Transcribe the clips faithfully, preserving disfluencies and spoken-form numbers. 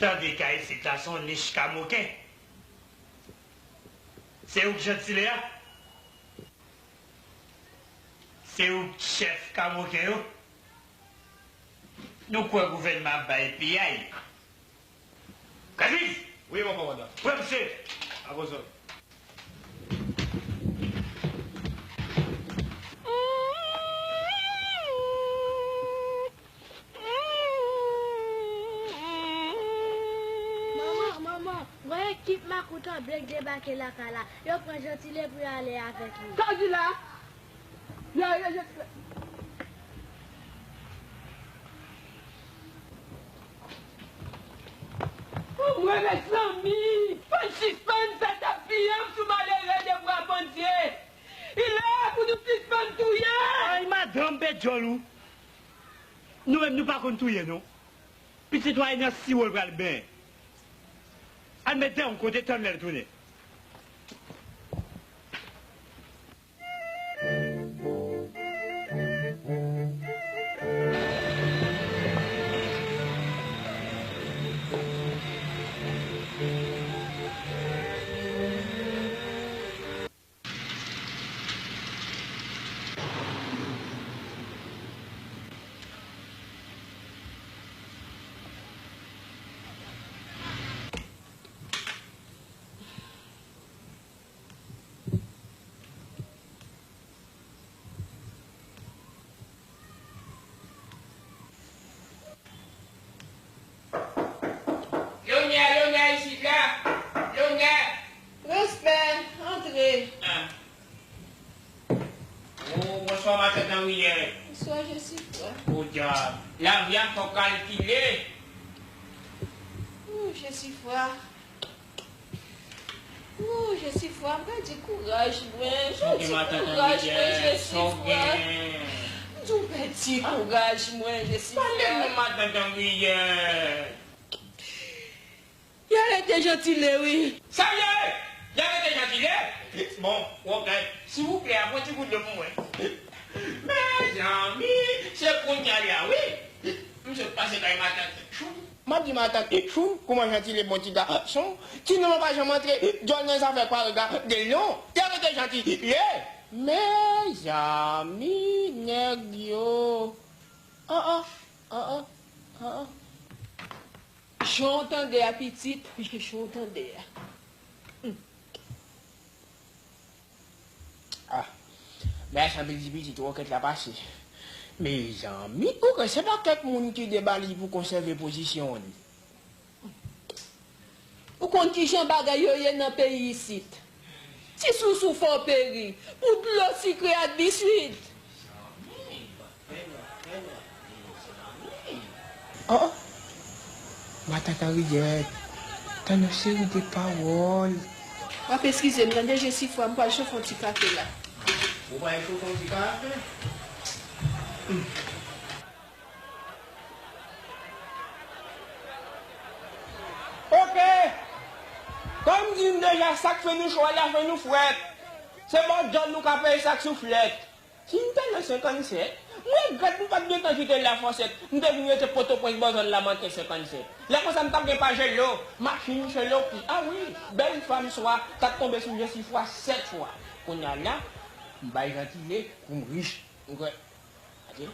Tande ka isit la, se yon nich kamoken. Se ou k Jantile a? Se ou k chèf kamoken yo? Nou kwè gouvènman ap bay piyay. Kaziz! Wi, mon kòmandan. Pran misye! Akoz. Manman, manman, gon ekip makout an blèk debake lakay la. Yo pran Jantile pou y ale avèk li. Sa w di la? Yo arete Jantile. Anmwe, mezanmi! Fò n sispann fè tèt fiyanm sou malere de bra pandye. Li lè pou nou sispann touye! Ay, madanm, pè djòl ou! Nou menm, nou pa konn touye, non. Pitit ou a nan siwo l pral benyen. Al met dèyè yon kote, tann lè l tounen. Lonè, lonè isit la! Lonè! Respè, antre. Ah. Oh, bonswa, matant Anriyèt. Bonswa, Jesifwa. Podyab. Lavi a fò kalkile. Oh, Jesifwa. Oh, Jesifwa, m pèdi kouraj mwen. Jodi kouraj mwen, Jesifwa. M di w pèdi kouraj mwen, Jesifwa. Pale non, matant Anriyèt. Y arete Jantile, wi. Sa y ye? Y arete Jantile? Bon, ok. Silvouplè, pran ti gout dlo pou mwen. Mezanmi, se kounye a la, wi. M sot pase kay matant Chou. M ap di matant Chou, kouman Jantile bon ti gason. Ti non pa janm antre, djòl nan zafè kwa, regade l non. Y arete Jantile. Mezanmi, nèg yo. An, an, an, an, an, an. Jan w tande a, pitit, jan w tande a. Hmm. Ah, men sa vle di pitit wòkèt la pase. Mezanmi, ou kwè se pa kèk moun ki debali pou konsève pozisyon li? Ou konn kijan bagay yo ye nan peyi isit? Ti sousou fò peri pou dlo sikre ak biswit. Oh, oh. Matant Anriyèt, tann yon seri de pawòl. W ap eskize m, tande, Jesifwa, m pral chofe yon ti kafe la. Ou pral chofe yon ti kafe? Hmm. Ok. Kòm di m deja, sa k fè nou cho a, la fè nou frèt. Se bò djòl nou ka peye sa k souflèt. Si m te nan senkannsèt, m regrèt m pa t gentan kite Lafòsèt. M te vin rete Pòtoprens bò zòn Lamanten senkannsèt. Lè konsa m t ap gen pajelo, machin chelo ki, a wi, bèl fanm swa, t ap tonbe sou Jesifwa sèt fwa. Kounye a la, m bay Jantile pou m rich. M kwè. Gade.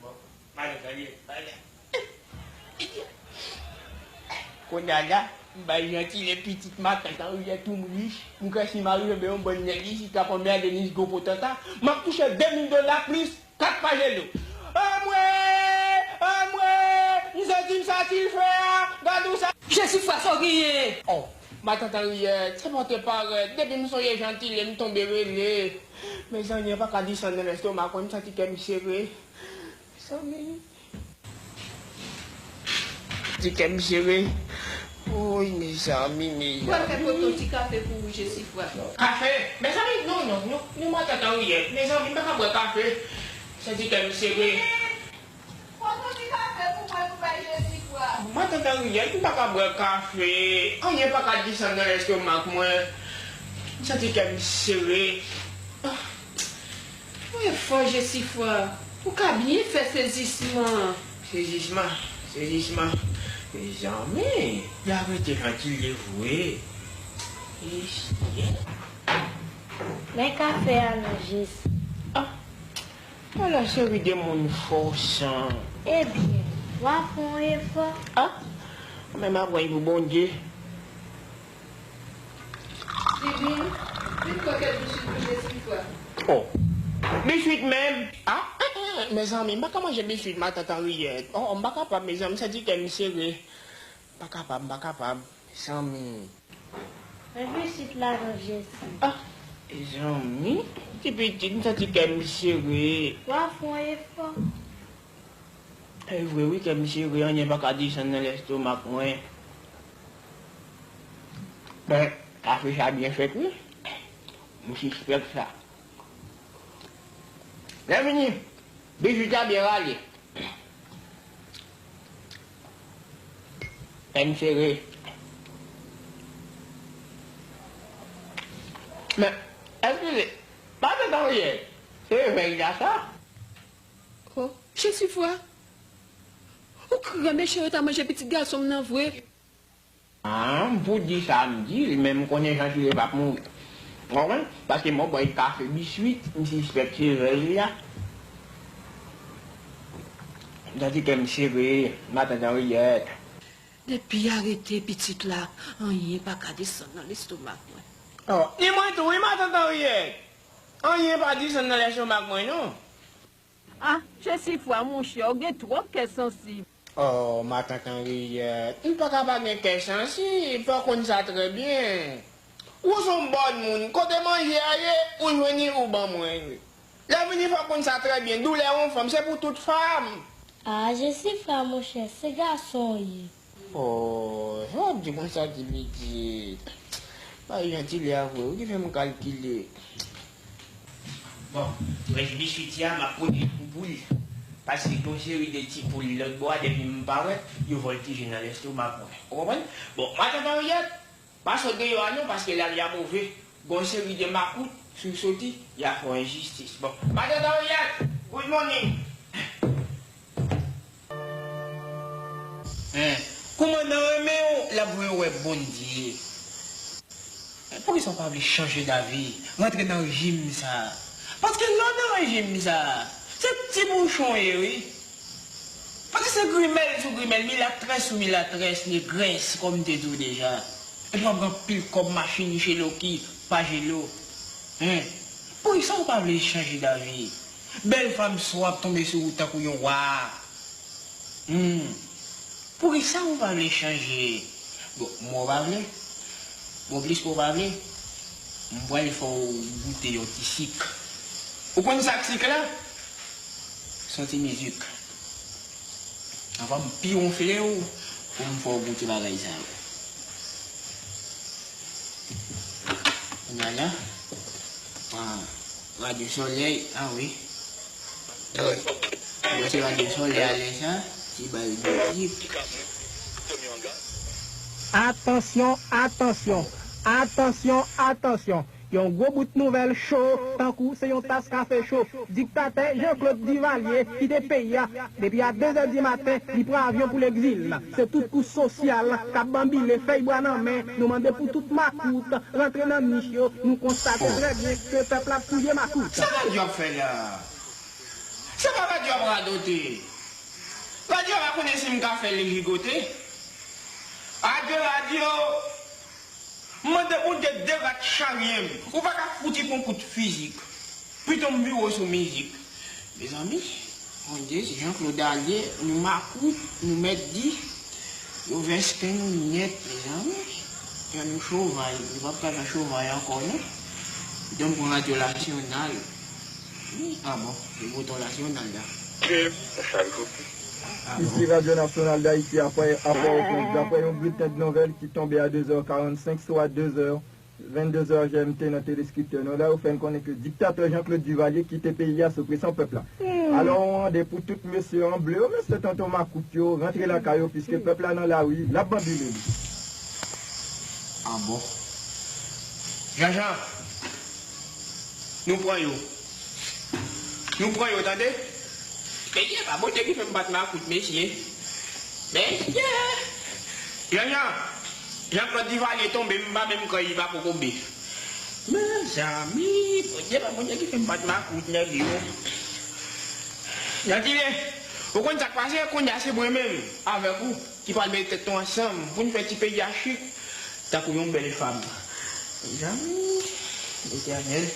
Bon, madanm Daniel, bay la. Kounye a la, m bay Jantile pitit matant Anriyèt tou m rich. M kwè si m arive yon bann nèg isit k ap anmède Nis gwo potanta, m ap touche de mil dola plis kat pajelo. Anmwe! Anmwe! M santi m santi l fè a! Gad ou sa! Jesifwa, sa w genyen? Oh, matant Anriyèt, se pòte parèt. Depi m sonje Jantile, m tonbe rele. Mezanmi, anyen pa ka disann nan lèstomak mwen, m santi kè m sere. Mezanmi. Ti kè m sere. Woy, mezanmi, mezanmi. Pral fè poto ti kafe pou ou, Jesifwa. Kafe? Mezanmi, non, non, non, non, matant Anriyèt. Mezanmi, m pa ka bwè kafe. Santi kè m sere. Poto ti kafe pou mwen, pou bay Jesifwa. Matant Anriyèt, m pa ka bwè kafe. Anyen pa ka disann nan lèstomak mwen. M santi kè m sere. Ah. Mwen fò, Jesifwa. Ou ka byen fè sezisman. Sezisman, sezisman. Mezanmi, li arete jan ki le vre. Ish, yeah. Men kafe a non, Jesi. Ah, ala seri de moun fòsan. Ebyen, w a fè yon efò. Ah, men m ap pran pou Bondye. Divin, vin pran kèk biswit pou Jesifra. Oh, biswit menm? Ah, eh, eh, mezanmi, m pa ka manje biswit matant Anriyèt. Oh, m pa kapab, mezanmi, m santi kè m sere. M pa kapab, m pa kapab, mezanmi. Men pitit la non Jezi. Ah, mezanmi, ti pitit, m santi kè m sere. W a fè yon efò. E vre wi, kè m sere, anyen pa ka desann nan lestomak mwen. Men, kafe sa byen fèt wi. M sispèk sa. Lè vini, biswit la byen rale. Kè m sere. Men, eskize, pa fè tan riyè. Se revèy la sa. Oh, Jesifra. Ou krè mechan yo ta manje pitit gason m nan vre. Ah, m pou di sa m di, men m konnen Jan Sire p ap mouri. Ou konprann? Paske m bwè kafe biswit, m sispèk se revèy li a. M santi kè m sere, matant Anriyèt. Depi y arete pitit la, anyen pa ka desann nan lestomak mwen. Oh, ni mwen tou, wi, matant Anriyèt. Anyen pa desann nan lestomak mwen, non. Ah, Jesifra, monchè, ou gen twòp kè sansib. Oh, matant Anriyèt, m pa ka pa gen kè sansib, fò w konn sa trè byen. Ou se yon bòn moun, kote manje a ye, ou jwenn li, ou ban mwen li. Lè vini, fò w konn sa trè byen, doulè yon fanm, se pou tout fanm. Ah, Jesifra, monchè, se gason w ye. Oh, sa w ap di konsa, ti pitit? Bay Jan Sire a vre, ou ki fè m kalkile. Bon, rès biswit ya, m ap pote pou poul. Paske gon seri de ti poul lòt bò a, depi m parèt, yo vòltije nan lestomak mwen. Ou konprann? Bon, matant Anriyèt, pa sot deyò a non, paske lari a move. Gon seri de makout, si w soti, y a fè w enjistis. Bon, matant Anriyèt, good morning. Hein, koumandan renmen w, l ap voye w wè Bondye. Poukisa w pa vle chanje davi, rantre nan rejim sa a? Paske lè w nan rejim sa a, se ti bouchon w ye, wi. Paske se grimèl sou grimèl, milatrès sou milatrès, negrès, kòm m te di w deja. Epi w ap gen anpil kòb, machin, chelo ki pa jelo. Hein? Poukisa w pa vle chanje davi? Bèl fanm swa ap tonbe sou ou tankou yon wa. Hmm. Poukisa ou pa vle chanje? Bon, mwen w pa vle? Bon, plis ke w pa vle, m pral fè w goute yon ti sik. Ou konn sa k sik la? Se yon ti mizik. Anvan m pi wonfle w, pou m fè w goute bagay sa yo. Kounye a la, ah, radyo solèy, ah wi. Mwen se radyo solèy a lè sa, ti bal de pip. Atansyon, atansyon, atansyon, atansyon. Yon gwo bout nouvèl cho, tankou se yon tas kafe cho. Diktatè Jean Claude Duvalier kite peyi a depi a de zè di maten, li pran avyon pou legzil. Se tout kou sosyal k ap banbile, fèy bwa nan men. Nou mande pou tout makout rantre nan nich yo. Nou konstate trè byen ke pèp la ap touye makout. Sa radyo ap fè la? Se pa radyo ap radote. Radyo a pa konnen si m ka fè l jigote. Adye radyo. M mande Bondye de rat charye m. Ou pa ka fouti pran kout fizik. Pito m vire w sou mizik. Mezanmi, Bondye, si Jean Claude ale, nou makout, nou mèt di, yo vèste nou nèt, mezanmi. Jan nou choval, nou p ap ka fè choval ankò, non. Kite m pran radyo nasyonal. Wi, ah bon, se bouton nasyonal la. Ah bon. Isi Radyo Nasyonal d Ayiti, apre, apre, apre yon bilten de nouvèl ki tonbe a de zè karannsenk, swa de zè, vennde zè G M T nan teleskiptè nou la, yo fè n konnen ke diktatè Jean Claude Duvalier kite peyi a sou presyon pèp la. Alò, yon mande pou tout mesye an ble yo, mesye tonton makout yo, rantre lakay yo, piske pèp la nan lari, l ap banbile li. Ah bon. Janjan, nou pran yo. Nou pran yo, tande? Mesye, pa Bondye ki fè m bat makout, mesye. Mesye! Jan Jan! Jan Claude Duvalier tonbe, m pa menm kòy li pa kokobe. Mezanmi, Bondye pa Bondye ki fè m bat makout nèg yo. Jantile, ou konn sa k pase? Kounye a se mwen menm avèk ou ki pral mete tèt nou ansanm pou n fè ti peyi a chik tankou yon bèl fanm. Mezanmi, Letènèl,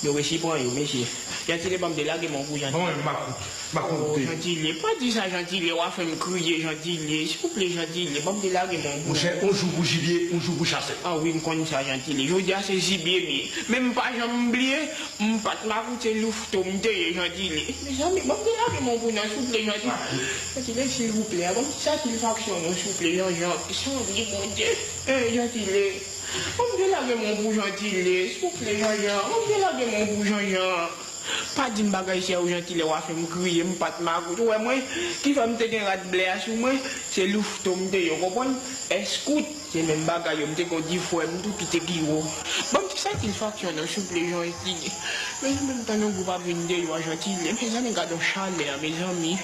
yo resi pran yo, mesye. Jantile, ban m delage men w pou Jantile. Bon, makout, makout. Oh, Jantile, pa di sa, Jantile, w a fè m kriye, Jantile. Silvouplè, Jantile, ban m delage men w pou... Monchè, yon jou pou jibye, yon jou pou chasè. Ah wi, m konn sa, Jantile. Jodi a se jibye m ye. Men m pa janm bliye, m pa t makout, se louveteau m te ye, Jantile. Mezanmi, ban m delage men w pou non, souple, Jantile. Jantile, silvouplè, ban m ti satisfaksyon non, souple, Jan Jan. Sanble Bondye. Eh, Jantile. Ban m delage men w pou Jantile, souple, Jan Jan. Ban m delage men w pou Jan Jan. Pa di m bagay sa yo, Jantile, w a fè m kriye, m pa t makout. Ou wè mwen, ki fè m te gen rad blè a sou mwen, se louveteau m te ye, w konprann? Èskout, se menm bagay yo, m te gen yon ti frè m tou ki te pi wo. Ban m ti satisfaksyon non, souple, Jantile. Mezanmi, m tann yon gwoup ap vin deyò a, Jantile. Mezanmi, gad yon chalè, mezanmi.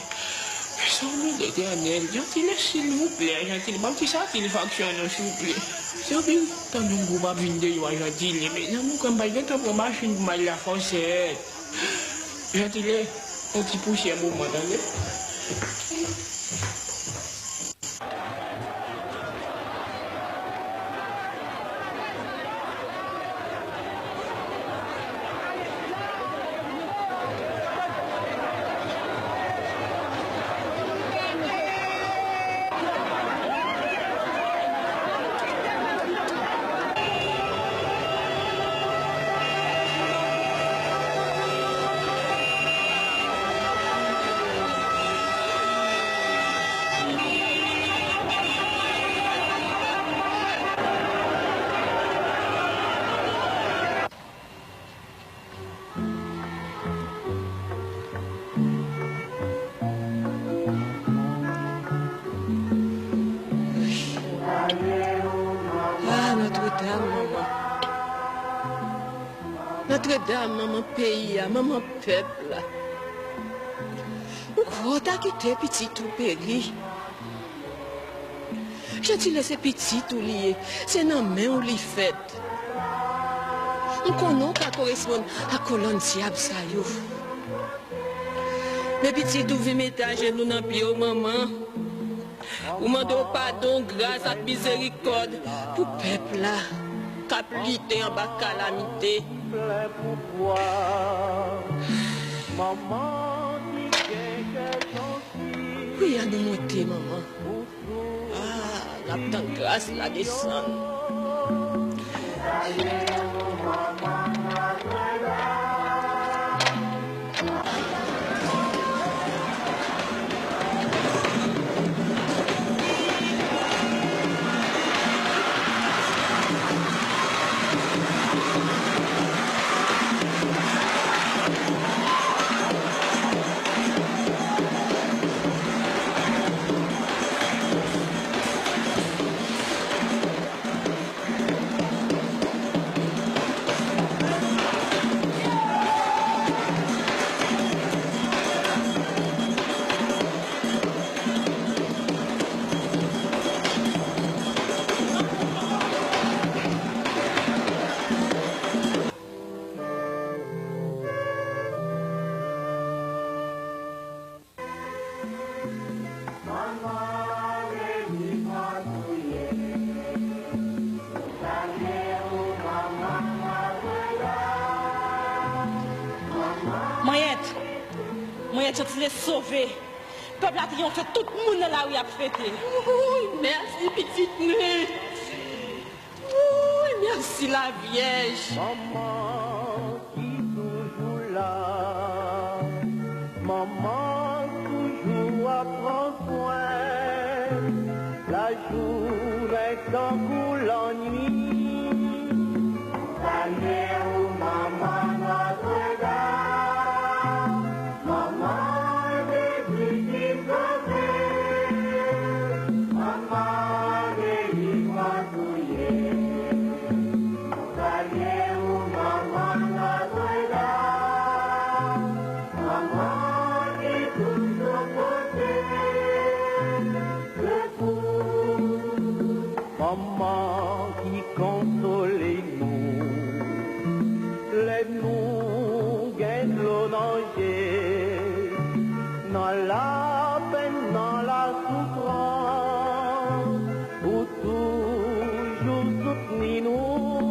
Mezanmi, Letènèl, Jantile, silvouplè, Jantile, ban m ti satisfaksyon non, souple. Mezanmi, m tann yon gwoup ap vin deyò a, Jantile. Mezanmi, m kwè m pral gentan pran machin pou m al Lafòsèt. Jantile, yon ti pousyè moman, tande. Ah, Nòtredam, manman. Nòtredam, manman peyi a, manman pèp la. Ou kwè w ta kite pitit ou peri? Jantile, se pitit ou li ye, se nan men w li fèt. M konnen w pa koresponn ak kolonn dyab sa yo. Men pitit ou vin mete ajenou nan pye w, manman. Ou mande w padon, gras ak mizerikòd pou pèp la k ap lite anba kalamite. Wi, ann nou monte, manman. Ah, n ap tann gras la desann. Monyèt! Monyèt, Jantile sove! Pèp la triyonfe, tout moun nan lari ap fete. Wouy, mèsi pitit mwen. Wouy, mèsi Lavyèj. Manman ki toujou la, manman toujou ap pran swen, lajounen tankou lannwit. Salye w, manman Nòtredam. Manman Jezi ki sove, manman delivrans ou ye. Nou salye ou, manman Nòtredam, manman ki Manman ki konsole nou lè nou gen dlo nan je, nan lapenn, nan lasoufrans, ou toujou soutni nou.